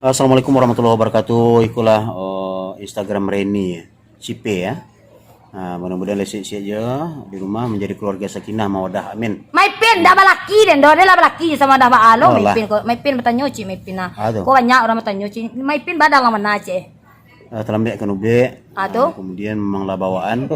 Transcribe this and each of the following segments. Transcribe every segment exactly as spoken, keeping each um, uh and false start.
Assalamualaikum warahmatullahi wabarakatuh. Ikulah, oh, Instagram Reni, Cipe, ya. Ah, mudah-mudahan lai sihat-sihat je di rumah, menjadi keluarga sakinah mawadah. Amin. Maipin dak balaki den doh, den lah balaki samo dah baalo. Alah. Maipin ko, Maipin batanyo cik Maipin nah. Ah, tu. Ko banyak urang batanyo cik, Maipin badang lah mana cik? Ah, talambek kan ubek. Ah, tu. Ah, kemudian memang lah bawaan.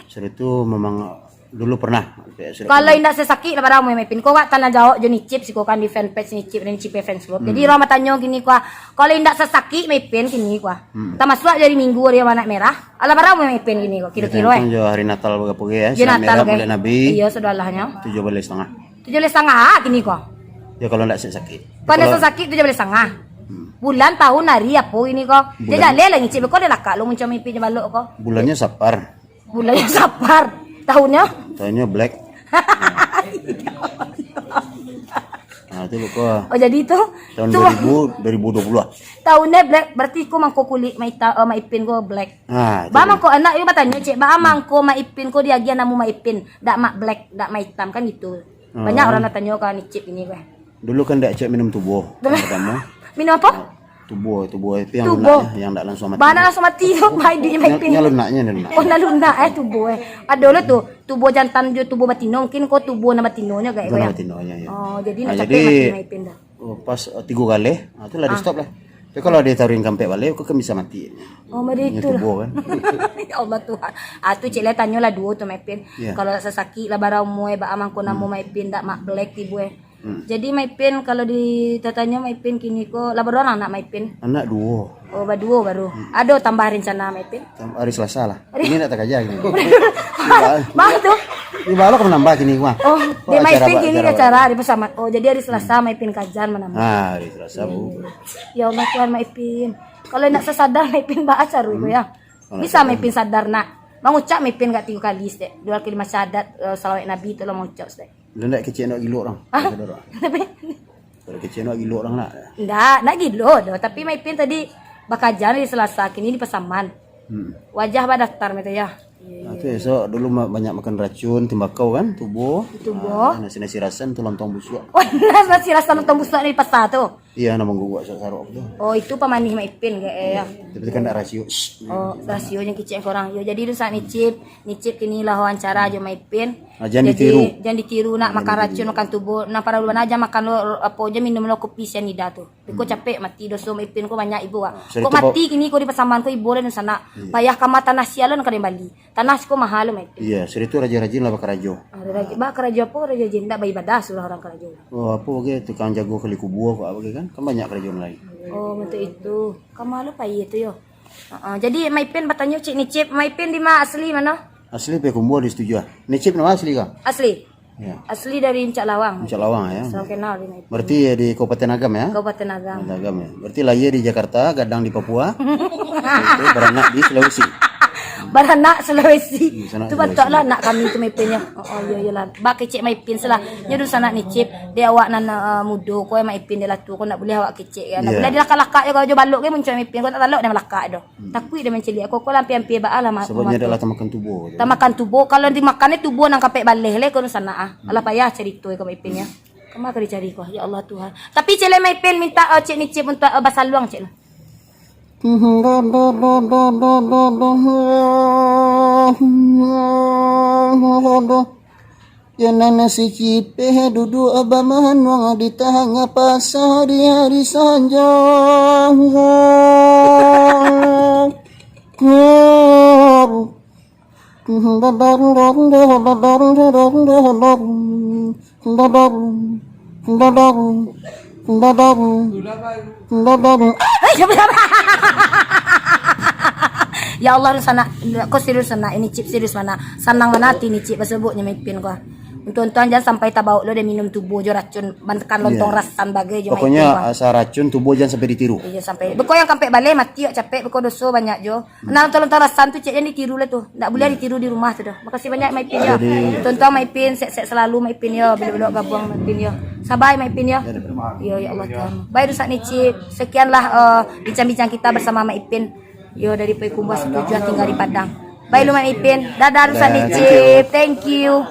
Sudah tu memang dulu pernah. Kalau indak sasakik lah barang Maipin. Ko wak tanya jawab jo Nicip siko kan di fanpage Nicip dan Nicip Fans Club. Jadi urang batanyo gini ko, kalau indak sasakik Maipin gini ko. Tamasuak dari minggu hari anak merah. Alah barang Maipin gini ko. Kiro-kiro eh. Tentang jo hari Natal bagapo ge ya? Jo Silam Natal merah ge. Bulan Nabi. Iyo, sudah lah nyo. Tujuh belas setengah. Tujuh belas setengah ah, gini ko. Ya kalau ndak sakit. Kalau ndak sakit tujuh belas setengah. Bulan tahun hari apo gini ko? Bulan. Jajaleh lah ngicip ko dah lakak lo muncul mimpi je balok ko. Bulannya Sapar. Bulannya Sapar. Tahunnya? Tahunnya Black. Nah, itu kok. Oh, jadi itu tahun tu dua ribu, dua ribu dua puluh lah. Tahunnya Black, berarti ko mangko kulit Mak Ita, eh, Mak Ipin ko black. Ah, itu. Ba mangko anak yo batanyo cek, ba mangko Mak Ipin ko diagiah namo Mak Ipin, dak Mak Black, dak Mak Itam kan gitu. Banyak orang nak tanyo ka Nicip ini ko. Dulu kan dak cek minum tubo. Pertama. Minum apa? Tubo, tubo itu yang lunak, yang dak langsung mati. Ba nak langsung mati tu, ba iduik Mak Ipin. Yang lunaknya, yang lunak. Oh, nak lunak eh tubo eh. Ado lo tu, tubo jantan jo tubo batino, mungkin ko tubo nan batinonyo gak ko ya. Batinonya ya. Oh, jadi nak capek mati Mak Ipin dah. Oh, pas, eh, tigo kali, ah, tu lah di stop lah. Tapi kalau ditaruhin kampek balik, kok kan bisa mati. Oh, mari itu lah. Tubo kan. Ya Allah Tuhan. Ah, tu cek lah tanyo lah duo tu Mak Ipin. Kalau sasakik lah bara umua, ba mangko namo Mak Ipin dak Mak Black tibo eh. Jadi Mak Ipin kalau ditatanyo Mak Ipin kini ko lah bara urang anak Mak Ipin? Anak duo. Oh, baduo baru. Ado tambah rencana Mak Ipin? Hari Selasa lah. Ini nak takaja gini. Bang tu. Ini baru menambah gini mah. Oh, di Mak Ipin kini acara hari bersama. Oh, jadi hari Selasa Mak Ipin kajan menambah. Ah, hari Selasa bu. Ya Allah Tuhan Mak Ipin. Kalau nak sesadar Mak Ipin ba acara itu ya. Bisa Mak Ipin sadar nak. Mangucap Mak Ipin gak tiga kali stek. Dua kali masa adat eh, salawat Nabi tu lah mangucap stek. Dah ndak kecek nak gilo orang. Hah? Tapi Kalau kecek nak gilo orang nak. Ndak, ndak gilo doh. Tapi Mak Ipin tadi bakajan di Selasa, kini di Pasaman. Wajah ba daftar mete ya. Ah, tu esok dulu ma- banyak makan racun, tembakau kan, tubo. Tubo. Ah, nasi-nasi rasan tu lontong busuak. Oh, nasi rasan lontong busuak di pasar tu. Iya, nak mangguguak sarok-sarok tu. Oh, itu pamanih Mak Ipin ke eh ya. Tapi kan ndak rasio. Shh. Oh, rasio yang kecek korang. Yo, jadi tu saat Nicip, Nicip kini lah wawancara jo Mak Ipin. Ah, jan ditiru. Jan ditiru nak makan racun, makan tubo. Nah, para ulama jan makan lo apo je minum lo kopi sianida tu. Beko capek mati doso Mak Ipin ko banyak ibo ah. Kok mati kini ko di Pasaman ko ibo dan sanak. Payah kama tanah sialan ka Bali. Tanah siko mahal lo Mak Ipin. Iya, sudah tu rajin-rajin lah bakarajo. Ah, rajin, bakarajo apo? Rajin ndak baibadah surah orang karajo. Oh, apo ge tukang jago kali kubua ko apo ge kan? Kan banyak karajo lain. Oh, untuk itu. Kama lo pai itu yo. Heeh, jadi Mak Ipin batanyo cik Nicip, Mak Ipin di ma asli mano? Asli Payakumbuah di Situjuah. Nicip nama asli ka? Asli. Ya. Asli dari Puncak Lawang. Puncak Lawang ya. Salam kenal di Mak Ipin. Berarti ya di Kabupaten Agam ya? Kabupaten Agam. Kabupaten Agam ya. Berarti lahir di Jakarta, gadang di Papua. Itu beranak di Sulawesi. Baranak Sulawesi. Hmm, sanak Sulawesi. Tu bantuaklah anak kami tu Mak Ipin ya. Oh, oh iya iyalah. Ba kecek Mak Ipin salah. Nyo doh sanak Nicip. Dia awak nan uh, mudo ko Mak Ipin dia lah tu ko nak boleh awak kecek ya. Nak boleh dilakak-lakak je kalau jo balok ke muncul Mak Ipin. Ko tak talok dia malakak doh. Takuik dia mancaliak. Kok-kok lah ampia-ampia baa lah ma-, Sababnyo adalah tamakan tubo. Tamakan tubo. Kalau dimakan ni tubo nang kapek baleh le ko sanak ah. Alah payah carito ko Mak Ipin ya. Kama ka dicari ko. Ya Allah Tuhan. Tapi cek le Mak Ipin minta uh, cek Nicip untuk uh, basaluang cek lah. Yo nan si Cipeh duduak bamanuang di tangah pasa di hari sanja. Ya Allah, sanak, ko serius sanak, ini Cip serius mana? Sanang mana hati ni Cip, basebuknyo Mak Ipin ko. Untuang-untuang jan sampai tabaok lo dek minum tubo jo racun, bantakan lontong rasan bagai jo Mak Ipin ko. Pokoknya asa racun tubo jan sampai ditiru. Iyo sampai. Beko yang kampek baleh mati yo capek, beko doso banyak jo. Nah, lontong-lontong rasan tu cek jan ditiru lah tu. Ndak buliah ditiru di rumah tu doh. Makasih banyak Mak Ipin yo. Jadi tonton Mak Ipin, sehat-sehat selalu Mak Ipin yo. Bilo-bilo gabuang Mak Ipin yo. Sabar Mak Ipin yo. Yo ya Allah Tuhan. Baik rusak ni Cip. Sekianlah eh, bincang-bincang kita bersama Mak Ipin. Yo dari Payakumbuah Situjuah tinggal di Padang. Baik lu Mak Ipin. Dadah rusak ni Cip. Thank you.